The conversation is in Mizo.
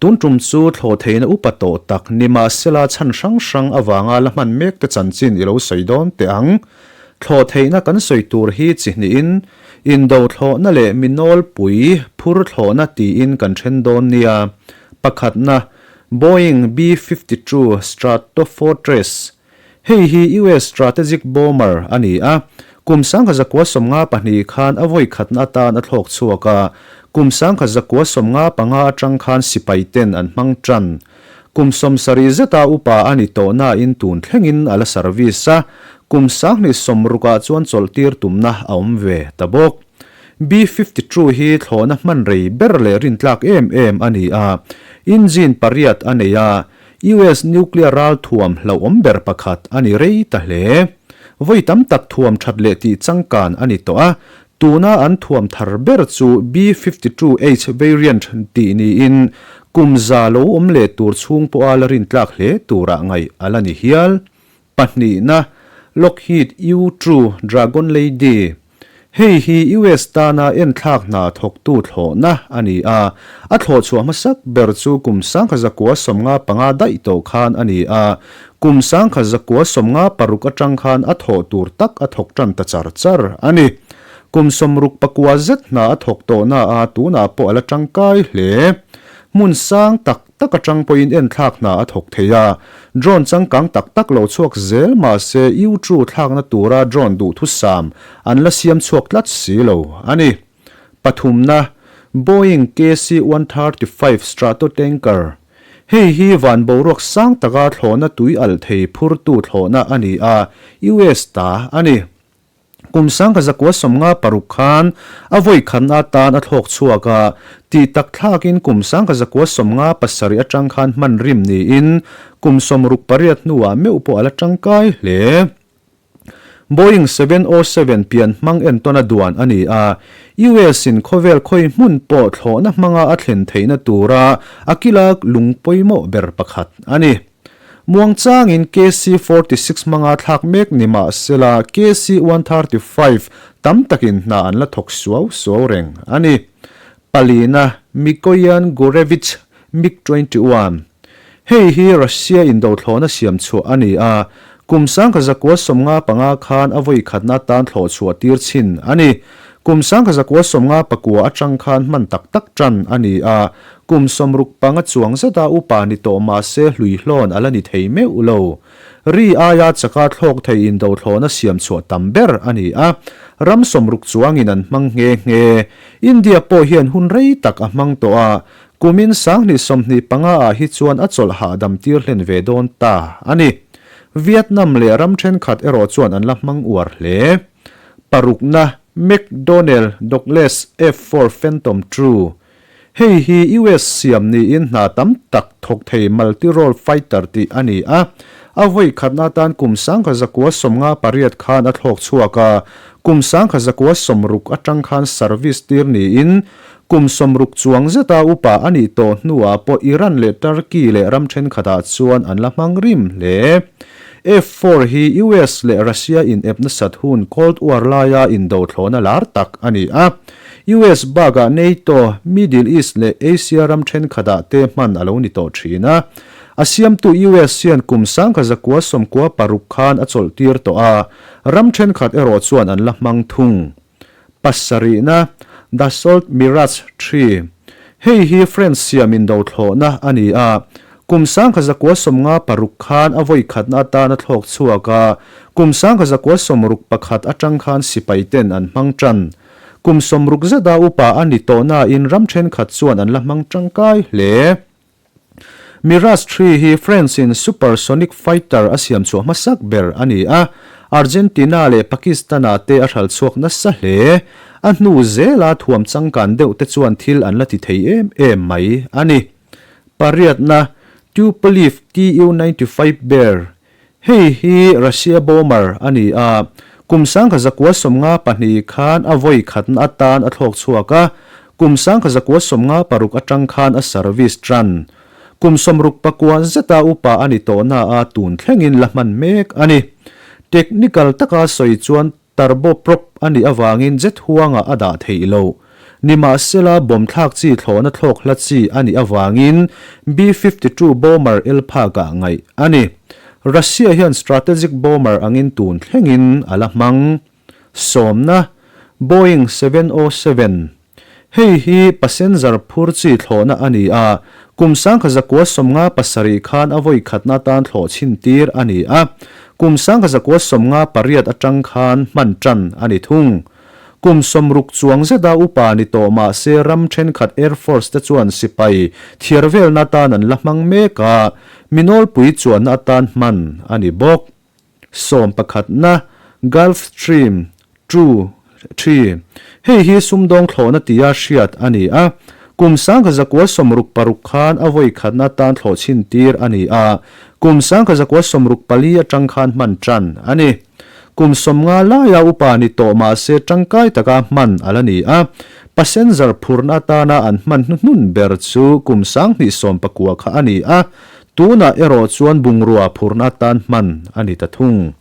Tun tum chu thlawhtheihna upa tawh tak nimahsela chhan hrang hrang avanga la hman mek te chanchin i lo sawi dawn teh ang. Thlawhtheihna kan sawi tur hi chi hnihin indo thlawhna leh mi nawlpui phur thlawhna tiin kan then dawn nia. Pakhatna, Boeing B-52 Stratofortress Hei hi US strategic bomber a ni a, kum 1992 khan a vawi khatna atan a thlawk chhuak a, kum 1995 atang khan sipai ten an hmang tan. Kum 70 zeta upa a ni tawh nain tun thlengin a la service a, kum 2060 ah chuan chawlhtir tumna a awm ve ta bawk. B-52 hi thlawhna hman rei ber leh rintlak em em a ni a, engine pariat a nei a, US nuclear ralthuam hlauhawm ber pakhat a ni rei ta hle. Vawi tam tak thuam that leh tih changkan a ni tawh a, tuna an thuam thar ber chu B-52H variant tih niin kum za lo awm leh tur chhung pawha la rintlak hle turah ngaih a la ni hial. Pahnihna, Lockheed U-2 Dragon Lady. Hei hi US tana enthlak hna thawktu thlawhna a ni a, a thlawh chhuah hmasak ber chu kum 1995 daih tawh khan a ni a, kum 1996 atang khan a thawh tur tak a thawk tan ta char char a ni. Kum 69 zet hna a thawk tawhna a tunah pawh a la tangkai hle. Hmun sang tak tak atang pawhin enthlak hna a thawk thei a, drone changkang tak tak lo chhuak zel mahse U-2 thlakna tura drone duhthusam an la siam chhuak tlat si lo a ni. Pathumna, Boeing KC-135 Stratotanker, Hei hi van boruak sang taka thlawhna tui alh thei phurtu thlawhna a ni a, US ta a ni. Kum 1996 khan a vawi khatna atan a thlawk chhuak a, tih tak thlakin kum 1997 atang khan hman rim niin kum 68 hnuah meuh pawh a la tangkai hle. Boeing 707 pian hmang entawna duan a ni a, US in khawvel khawi hmun pawh thlawhna hmanga a thlen theihna tura a kila lung pawimawh ber pakhat a ni. Muangchangin KC-46 hmanga thlak mek ni mah sela KC-135 tam takin hna an la thawk suau suau reng a ni. Palina, Mikoyan Gurevich MiG-21. Hei hi Russia indothlawhna siam chhuah a ni a, kum 1995 khan a vawi khatna tan thlawh chhuah tir chhin a ni. Kum 1959 atang khan hman tak tak tan a ni a, Kum 65 chuang zeta upa ni tawh mahse hlui hlawn a la ni thei meuh lo. Ri aia chaka thlawk thei indothlawhna siam chhuah tam ber a ni a, ram 60 chuangin an hmang nghe nghe. India pawh hian hun rei tak a hmang tawh a, kumin 2025 ah hi chuan a chawlh hahdam tir hlen ve dawn ta a ni. Vietnam leh ram thenkhat erawh chuan an la hmang uar hle. Parukna, McDonnell Douglas F-4 Phantom Two Hei hi US siam niin hna tam tak thawk thei multi-role fighter tih a ni a. A vawi khatna atan kum 1958 khan a thlawk chhuak a, kum 1960 atang khan service tir niin kum 60 chuang zeta upa a nih tawh hnuah pawh Iran leh Turkey leh ram thenkhatah chuan an la hmang rim hle. F-4 hi US leh Russia inep nasat hun Cold War laia indothlawhna lar tak a ni a. US bakah NATO, Middle East leh Asia ram thenkhatah te hman a lo ni tawh thin a. A siamtu US hian kum 1996 khan a chawlhtir tawh a, ram thenkhat erawh chuan an la hmang thung. Pasarihna, Dassault Mirage 3. Hei hi French siam indothlawhna a ni a, kum 1956 khan a vawi khatna atan a thlawk chhuak a, kum 1961 atang khan sipai ten an hmang tan. Kum 60 zeta upa a ni tawh nain ram thenkhat chuan an la hmang tangkai hle. Mirage 3 hi France in supersonic fighter a siam chhuah hmasak ber a ni a, Argentina leh Pakistan ah te a hral chhuak nasa hle. A hnu zela thuam changkan deuh te chuan thil an la ti thei em em mai a ni. Pariatna, Tupolev Tu-95 Bear Hei hi Russia bomber a ni a, kum 1952 khan a vawi khatna atan a thlawk chhuak a, kum 1956 atang khan a service tan. Kum 69 zeta upa a ni tawhna a tun thlengin la hman mek a ni. Technical taka sawi chuan turboprop a nih avangin jet huangah a dah theih lo. Nimahsela, bomb thlak chi thlawhna thlawk hla chi a nih avangin B-52 bomber el phakah ngaih a ni. Russia hian strategic bomber angin tun thlengin a la hmang. Sawmna, Boeing 707. Hei hi passenger phur chi thlawhna a ni a, kum 1997 khan a vawi khatna atan thlawh chhin tir a ni a, kum 1998 atang khan hman tan a ni thung. Kum 60 chuang zeta upa ni tawh mah se ram thenkhat Air Force te chuan sipai thiar velna atan an la hmang mek a, mi nawlpui chuanna atan hman a ni bawk. Sawmpakhatna, Gulfstream Two, Three, Hei hi sumdawng thlawhna tia hriat a ni a. Kum 1966 khan a vawi khatna tan thlawh chhin tir a ni a, kum 1964 atang khan hman tan a ni. Kum 50 laia upa ni tawh mahse tangkai taka hman a la ni a. Passenger phurna atana an hman hnuhnun ber chu kum 2019 kha a ni a, Tunah erawh chuan bungrua phurna atan hman a ni ta thung.